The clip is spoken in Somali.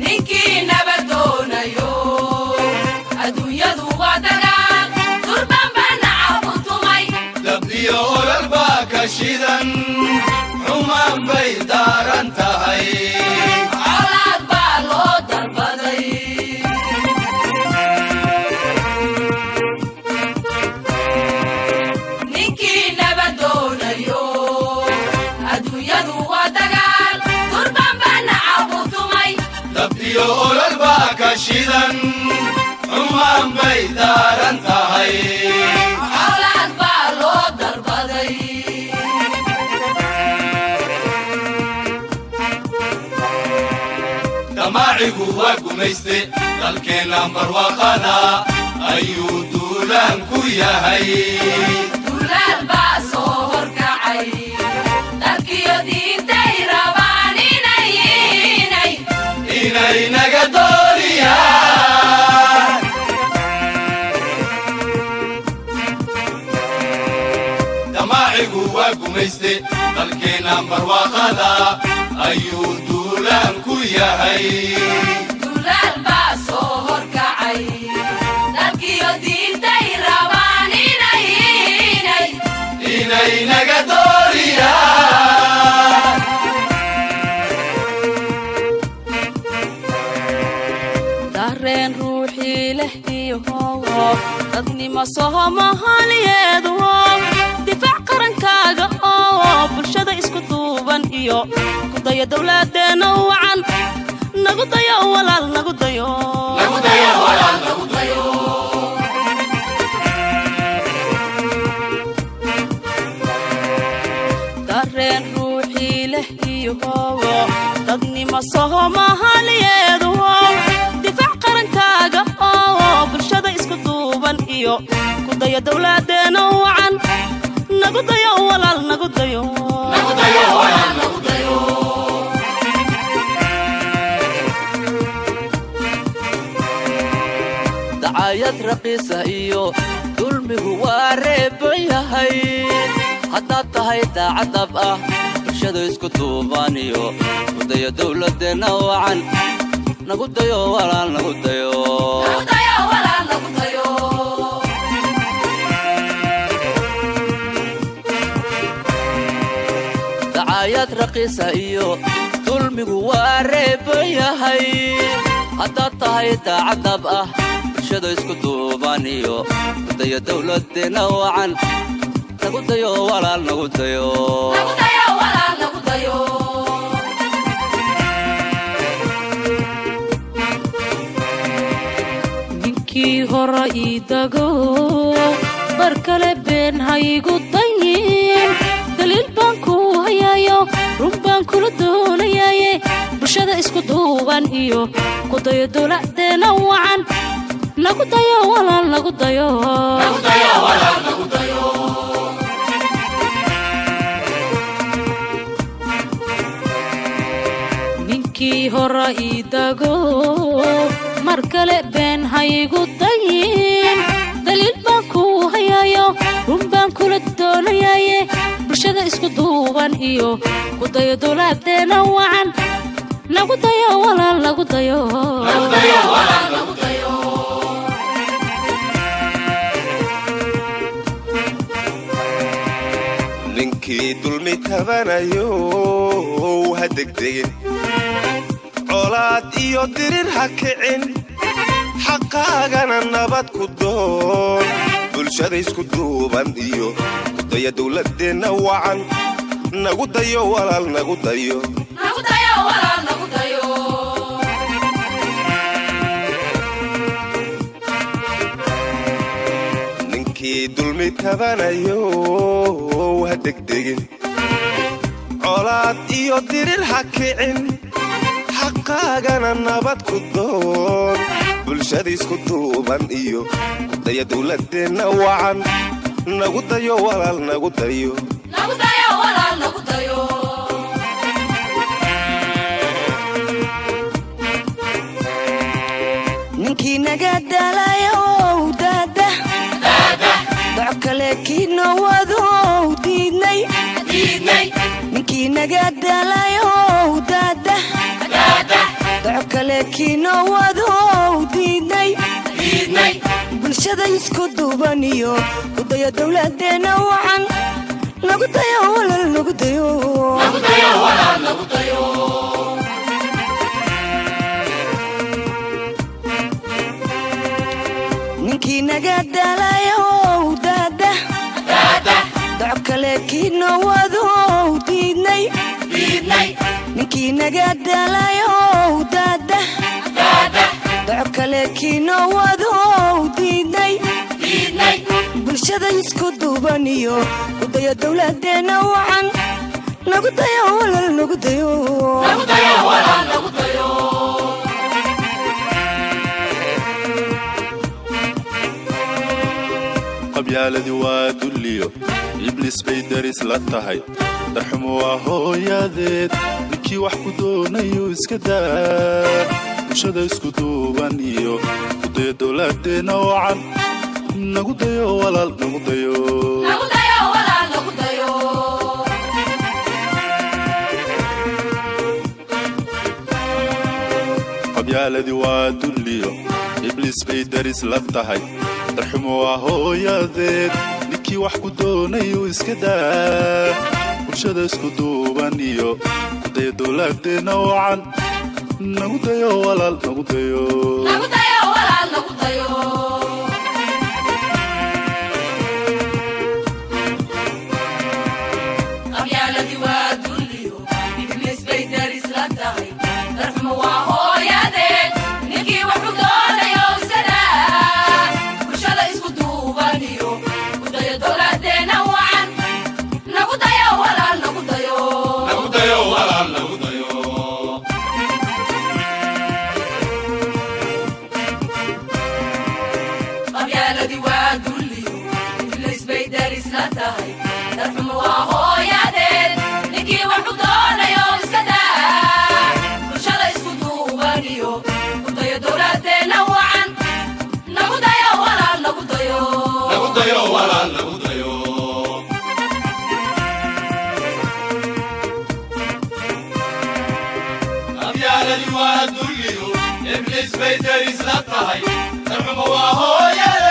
Ninkii nabad doonayo, adduunyadu waa dagaal, durban baa nacab u tumay. Dabniyo olol baa ka shidan, xumaan bay daaran tahay. Colaad baa loo darbaday. Ninkii nabad doonayo, adduunyadu waa dagaal, durban baa nacab u tumay. Dabniyo olol baa ka shidan, xumaan bay daaran tahay. Colaad baa loo darbaday. Damaacigu waa gumayste, dalkeenna barwaaqada ayuu duulaan ku yahay. Duulaal baa soo horkacay, dalkiyo diintay rabaan inay inay inay naga dooriyaan. Damaacigu waa gumayste, dalkeenna barwaaqada ayuu duulaan ku yahay. Duulaal baa soo horkacay, dalkiyo diintay rabaan inay inay inay naga dooriyaan. Dareen ruuxii leh iyo dadnimo soomahaliyeedu, difaac qarankaaga oo bulshada isku duuban iyo ku dayo dowladeenna wacan. Nagu dayo, walaal, nagu dayo. Nagu dayo, walaal, nagu dayo. Dareen ruuxii leh iyo dadnimo soomahaliyeedu, difaac qarankaaga oo bulshada isku duuban iyo ku dayo dowladeenna wacan. Nagu dayo, walaal, nagu dayo. Nagu dayo, walaal, nagu dayo. Dacayad raqiisa iyo dulmigu waa reeban yahay. Haddaad tahay daacadab ah, bulshadu isku duuban iyo ku dayo dowladdeenna wacan. Nagu dayo, walaal, nagu dayo. Nagu dayo, walaal, nagu dayo. Dacayad raqiisa iyo dulmigu waa reeban yahay. Haddaad tahay daacadab ah, bulshadu isku duuban iyo ku dayo dowladdeenna wacan. Nagu dayo, walaal, nagu dayo. Nagu dayo, walaal, nagu dayo. Ninkii hore ii dago, bar kale been ha igu dayin. Daliil baan kuu hayaayo, run baan kula doonayaaye, bulshada isku duuban iyo ku dayo dowladeenna wacan. Nagu dayo, walaal, nagu dayo. Nagu dayo, walaal, nagu dayo. Ninkii hore ii dago, mar kale been ha igu dayin. Daliil baan kuu hayaayo, run baan kula doonayaaye, bulshada isku duuban iyo ku dayo dowladeenna wacan. Nagu dayo, walaal, nagu dayo. Nagu dayo, walaal, nagu dayo. Ninkii dulmi tabanayo, ha degdegin, colaad iyo dirir ha kicin, xaqaagana nabad ku doon. Bulshada isku duuban iyo kudaya dowladdeenna wacan. Nagu dayo, walaal, nagu dayo. Nagu dayo, walaal, nagu dayo. dulmi tabanayo ha degdegin, colaad iyo dirir ha kicin, xaqaagana nabad ku doon. Bulshada isku duuban iyo kudaya dowladeenna wacan. Nagu dayo walaal, nagu dayo. Nagu dayo walaal, nagu dayo. Ninkii naga dalayow daada, doc kale kiino wadow diidnay. Diidnay. Ninkii naga dalayow daada, doc kale kiino wadow diidnay. Diidnay. Bulshada isku duuban iyo kudaya dowladeenna wacan. Nagu dayo walaal, nagu dayo. Nagu dayo walaal, nagu dayo. Ninkii naga dalayow daada, doc kale kiino wadow diidnay. Diidnay. Ninkii naga dalayow daada, doc kale kiino wadow diidnay. Diidnay. Bulshada isku duuban iyo kudaya dowladeenna wacan. Nagu dayo walaal, nagu dayo. Nagu dayo walaal, nagu dayo. Qabyaaladi waa dulliyo ibliis bay daris la tahay, darxumo waa hooyadeed. Ninkii wax ku doonayuu iska daa. Bulshada isku duuban iyo kudaya dowladeenna wacan. Nagu dayo walaal, nagu dayo. Nagu dayo walaal, nagu dayo. Qabyaaladi waa dulliyo ibliis bay daris la tahay, darxumo waa hooyadeed. Ninkii wax ku doonayuu iska daa. Bulshada isku duuban iyo kudaya dowladeenna wacan. Nagu dayo walaal, nagu dayo. Nagu dayo walaal, nagu dayo. Qabyaaladi waa dulliyo ibliis bay daris la tahay, darxumo waa hooyadeed. Ninkii wax u doonayo iska daa. Bulshada isku duuban iyo ku dayo dowladeenna wacan. Nagu dayo walaal, nagu dayo. Nagu dayo walaal, nagu dayo. Qabyaaladi waa dulliyo ibliis bay daris la tahay, darxumo waa hooyadeed. Ninkii wax u doonayo iska daa. Bulshada isku duuban iyo ku dayo dowladeenna wacan. Nagu dayo walaal, nagu dayo. Nagu dayo walaal, nagu dayo. Qabyaaladi waa dulliyo ibliis bay daris la tahay, darxumo waa hooyadeed.